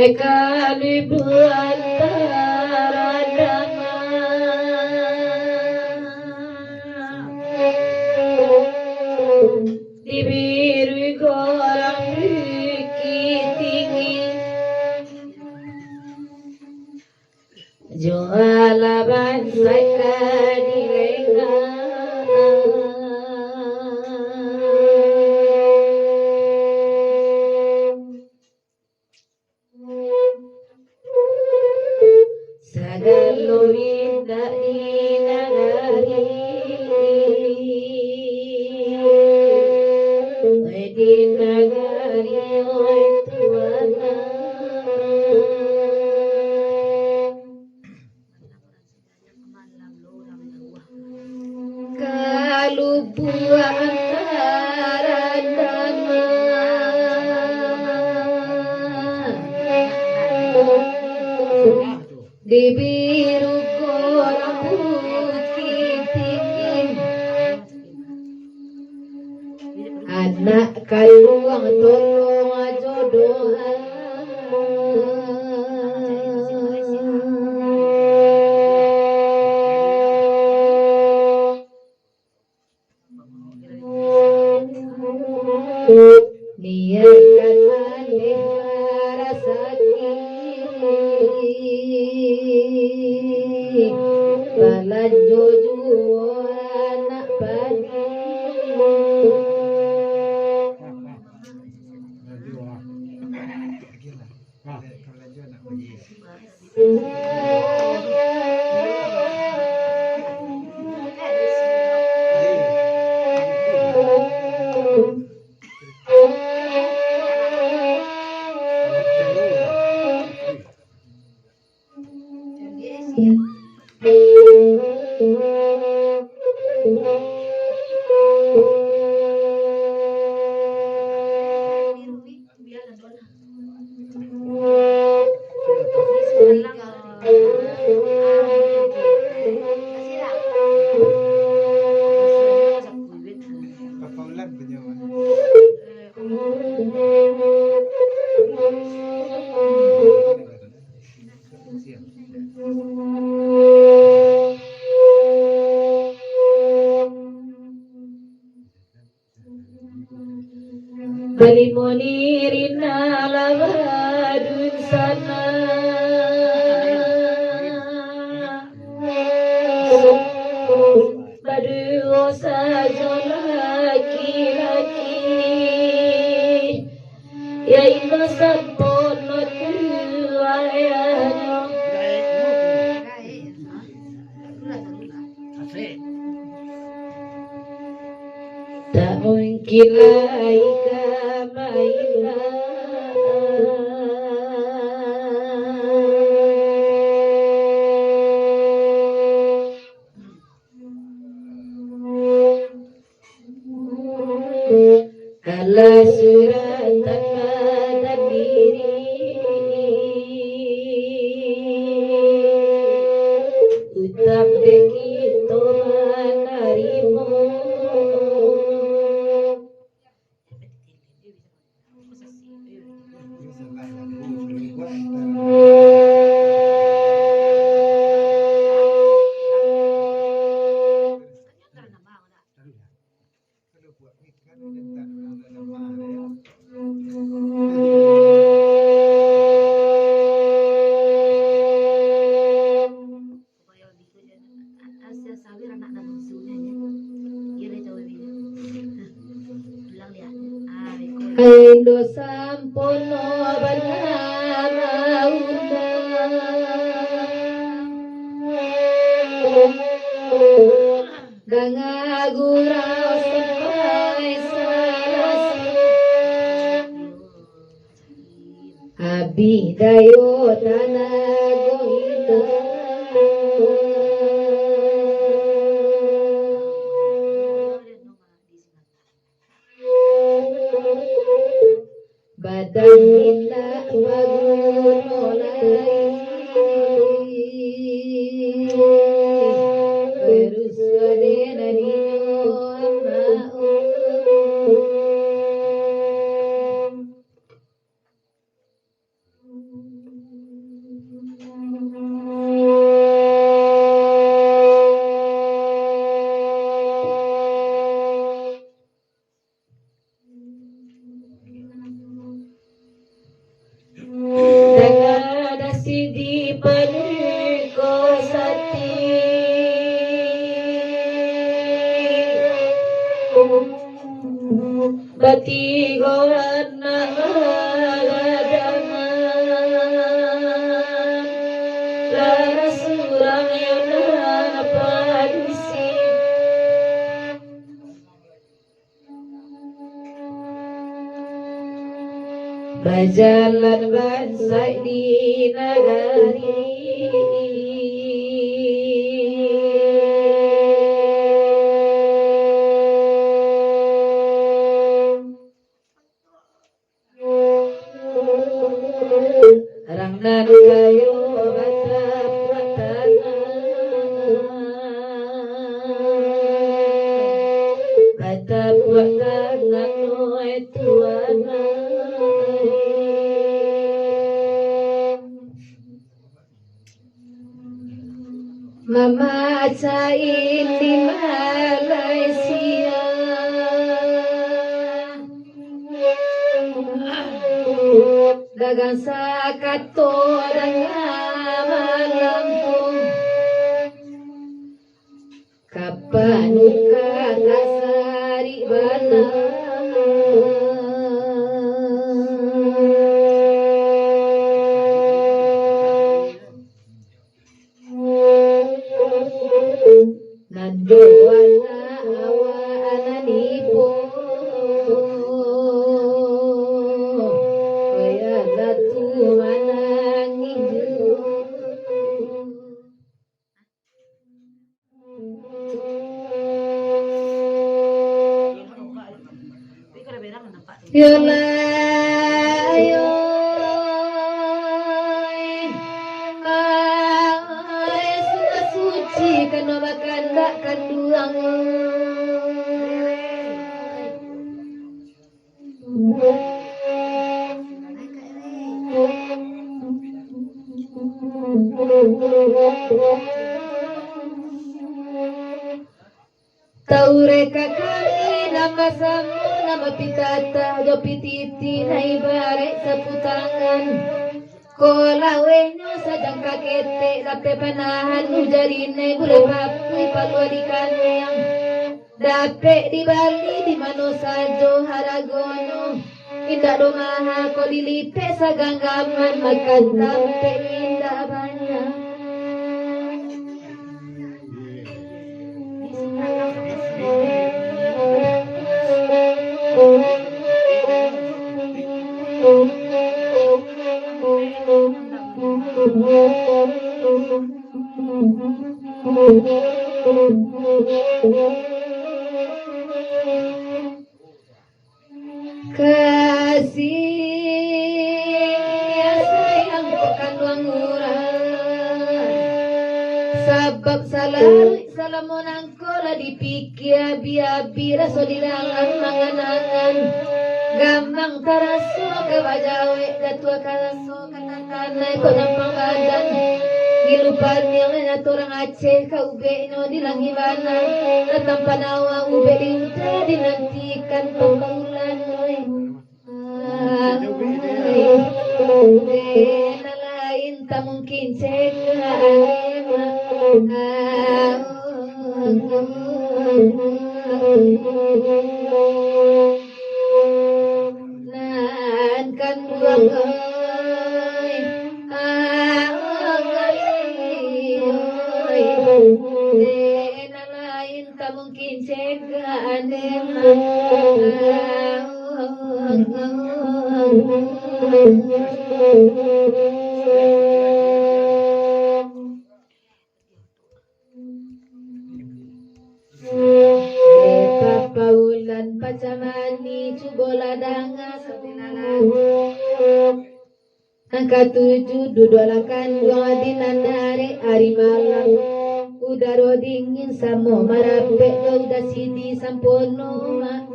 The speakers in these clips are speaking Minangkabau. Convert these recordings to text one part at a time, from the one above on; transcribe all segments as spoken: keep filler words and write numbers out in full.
Kalibuan taradama di biru gorang Bukittinggi. Jualah bansa ka dilenggang. Sagalo indak di nagari, di nagari, oi tuan. Kalupuan taradama di biru gorang Bukittinggi. Anak kanduang tolong jodohan. Niatkan mandeh rasaki, balanjo juo anak padi. Balimo nirina lah badunsanak, baduo sajo laki-laki, ya indak sampono tu ayahnyo. Tak mungkin lai ka mailang. Alah suratan badan diri, utang dek kito manarimo. Indo sampono bana maundang. Danga gurau sampai salasi. Abih dayo tanago indak. Badan indak baguno lai. Barusuah den adinyo amak. Batigo anak bagadangan, lah surang yo nan padusi. Bajalan bansaik di nagari. Urang nan kayo batapuak tangan, batapuak tangan, oi tuan ai. Mamacain di Malaysia, dagang sakato danga malam tu, ka panuka ka sarik bana. Nan jo anak awak nan ipo, wayah datu manangih juo. Yolah, ayo, ai, sudah suci, kano bakandak kanduang. Taureka kami nan basamo, nan bapitatah jo pititi, nan ibaraik sapu tangan. Ko lawehnyo sajangka ketek, dapek panahan uja rinai, bulek papuih palua di kaniang. Dapek dibali di mano sajo haragonyo. Indak doh maha ko dilipek saganggaman, makan tampek indak banyak. Kasih sayang kok kanduang urang, sabab salalu salamo nangko lah dipikia abi-abi, raso di dalam angan-angan, gamang taraso ka bajawek, datua karaso ka tatanai kok nampang badan. Gilu paniang nyato urang Aceh ka ubeknyo di langih bana, datang panawa ubek di uda dinantikan pangaulan, oi. Ai, nan lain tak mungkin cegak, ai, mak. Nan kanduang, oi, ah, oi, oi, nan lain tak mungkin cegak, ane, mak. Dek Papa Ulan Pacamani, cubolah danga sabilalak. Nan katuju, duduaklah kanduang di nan arek ari malam. Udaro dingin samo marapek jo uda sidi sampono, mak.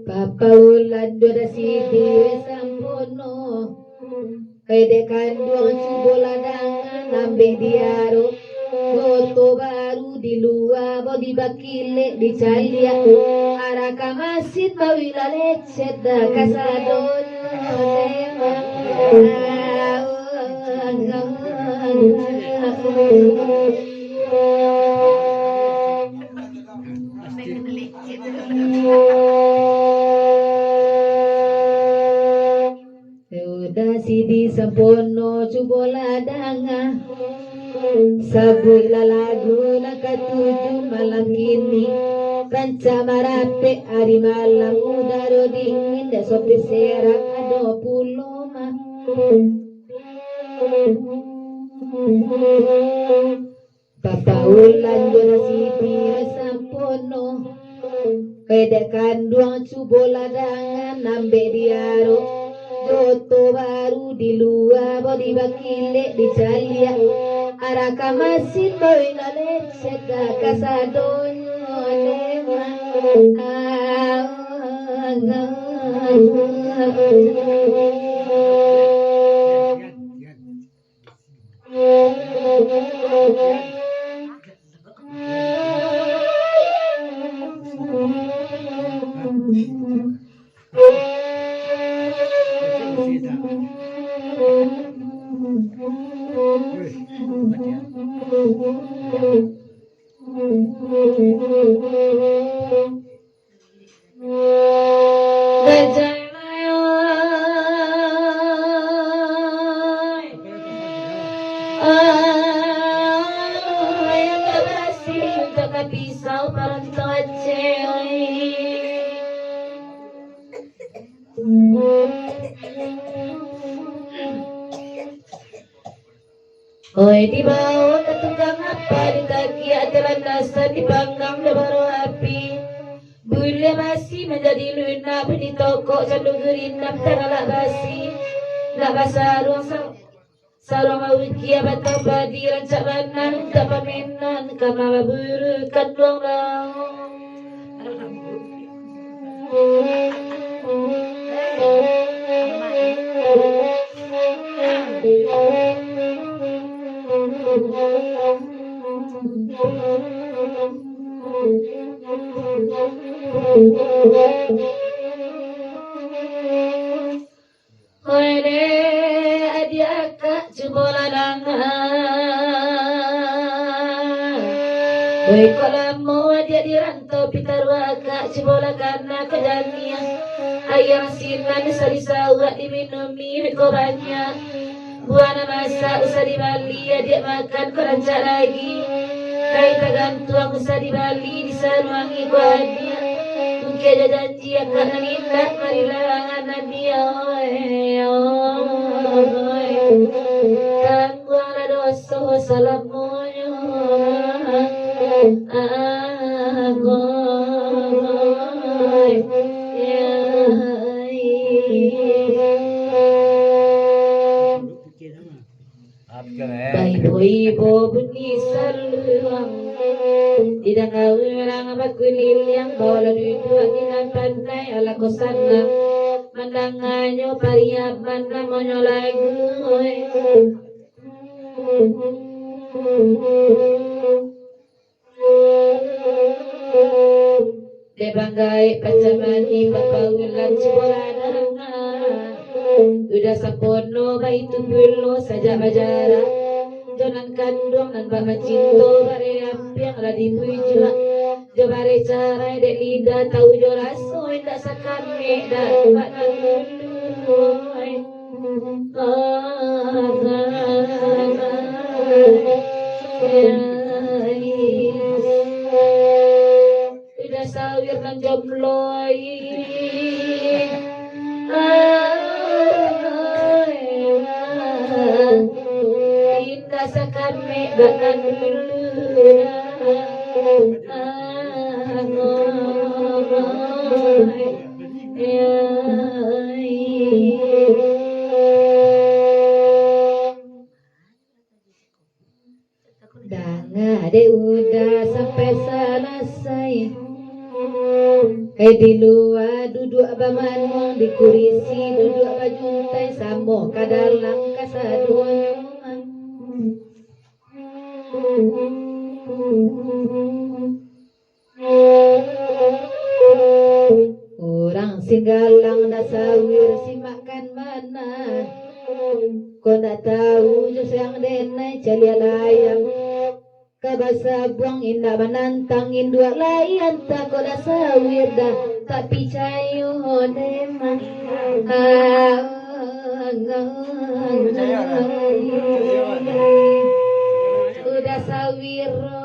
Papa Ulan jo uda sidi sampono. Hai dek kanduang, cubolah dangan, ambek diaro. Moto baru di lua, bodi bakilek dicaliak. Arah ka masin bawi lah lecet, dah kasadonyo. Sidi Sampono, cubolah danga. Sabuiklah lagu nan katuju malam kini. Rancak marapek ari malam, udaro dingin, dak sopi serak, ado pulo mah. Bapaulan jo Rasidi Sampono. Dedek kanduang, cubolah dangan, ambek diaro. Joto baru di lua, bodi bakilek dicaliak. Araka masin bau indak lecet, dah kasadonyo lemah. Ah, ah, ah, ah. Gajah Layo. Ayam babasi, untuak ka pisau, parantau Aceh. Oi, dibawo ka tukang apa, ditakiak ateh landasan, dipanggang jo baro api. Buliah basi manjadi lunak, bunyi tokok cando gurindam, tagalak basi. Nak basaruang sa-, saruang maukia batang padi, rancak bana untuak pamenan, ka mababuru kanduang bawang. Oi dek adiak akak, cubolah danga. Oi, kok lamo adiak di rantau, pitaruah akak, cubolah kana kok janiah. Aia sinan bisa disauak, diminumi, kok banyak. Buah nan masak usah dibali, adiak makan kok rancak lagi. Kain tagantuang usah dibali, disaruangi kok adiak. Mungkin aja janji akak nan indak, marilah angan adiak, oi, oi. Tangguanglah doso salamonyo, ah, oi, oi. Baibo-ibo bunyi saluang, didanga urang bakuliliang, baolah duduak di nan pandai, alah ko sanang mandanganyo, pariaman namonyo lagu, oi. Dek banggaik pacamani, bapaulan cubolah danga. Uda Sampono baitu pulo sajak bajarak. Jo nan kanduang nan bak mancinto, bare ampiang lah dibujuak. Jo bare carai dek lidah, tau jo raso indak sakamek dak bak nan dulu. Indak sawir nan jomblo, ai. Indak sakamek bak nan dulu. Danga dek Uda sampai salasai. Kai di lua duduak bamanuang, di kurisi duduak bajuntai, samo ka dalam kasadonyo. Urang Singgalang dak sawir simakkan bana. Kok dak tahu jo sayang denai caliak layang. Ka basabuang indak manantang induak lai antah kok dak sawir dah tak picayo demah. Ah. Uda Sawiro.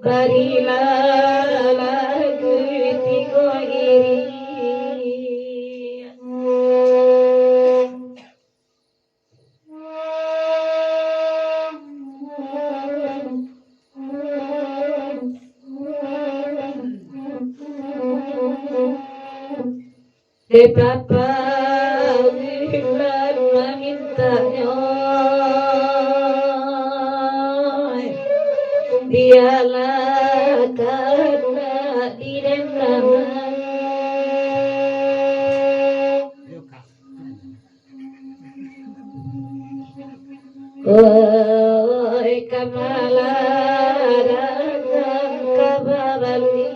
Barilah lagu tigo iri. Dek Bapa, Wulan mamintanyo, bialah kandak didendangan. Oi, ka malarang ka babali.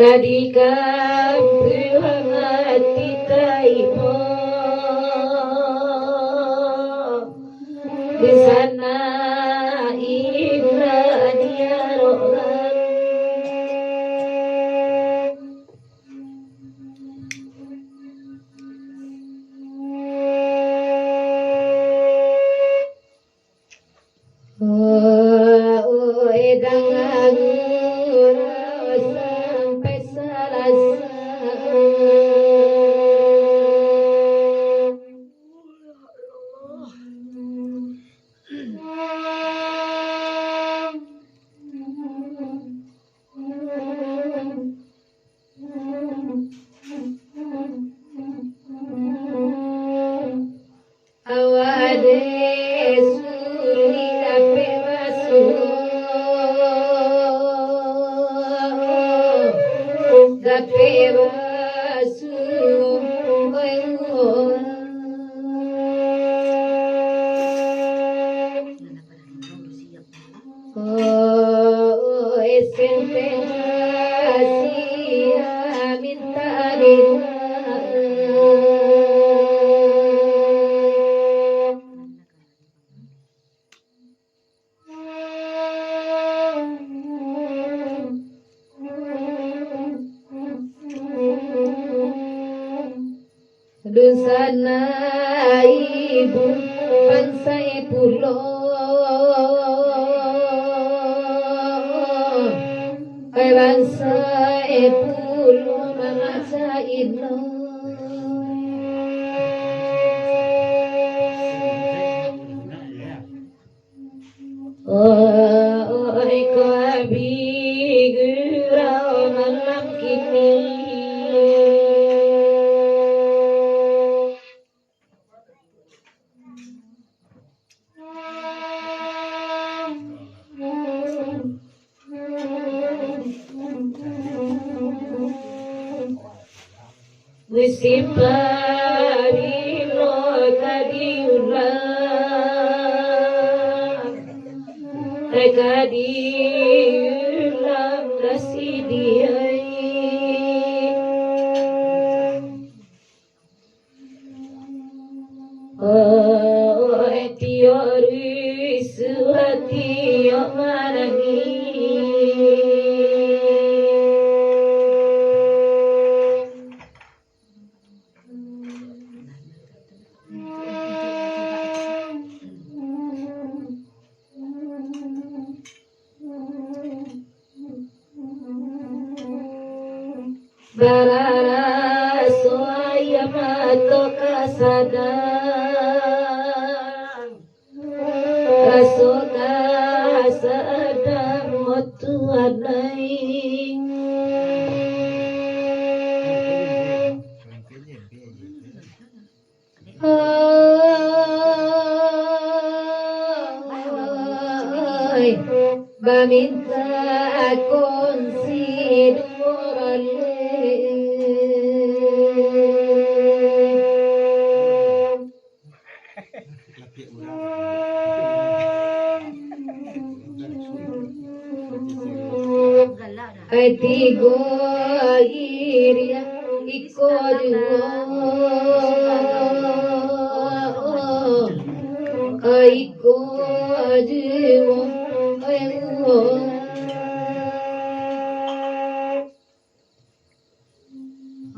Ka dikampuang ati taimo, di sana indak diarokan. Oh, oh, eh, dangan urang sampai salasa. Awak disuruah dapek basuo, dapek basuo, oi, oi. Oh, S M P Asia minta dibuka. Dunsanak ibu bansai pulo, ai bansai pulo maraja ino. Oh, oi, ko abi gurau malam kini. Musim padi lo ka diulang, ka diulang dasi diai. Oh, tiok rusuah, tiok manangih. Bararaso ayam atau kasadang, raso kasadang motu adaing. Oi, baminta kongsi duo baleh. Ai tigo iriang iko juo, ai iko juo, ai uwo.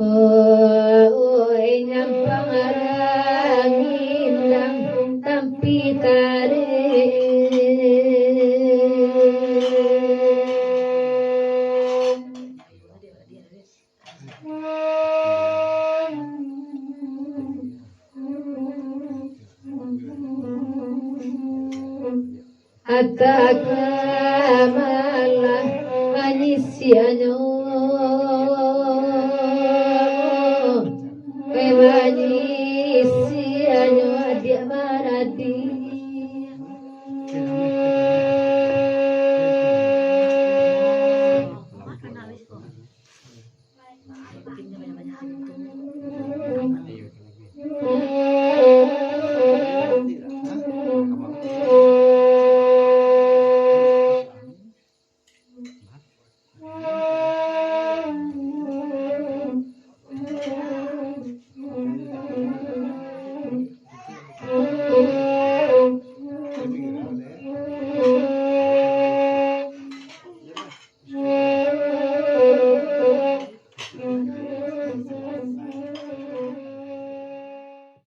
Oi, nyampang rangindang tampi tarik. Ataka malah manyisianyo.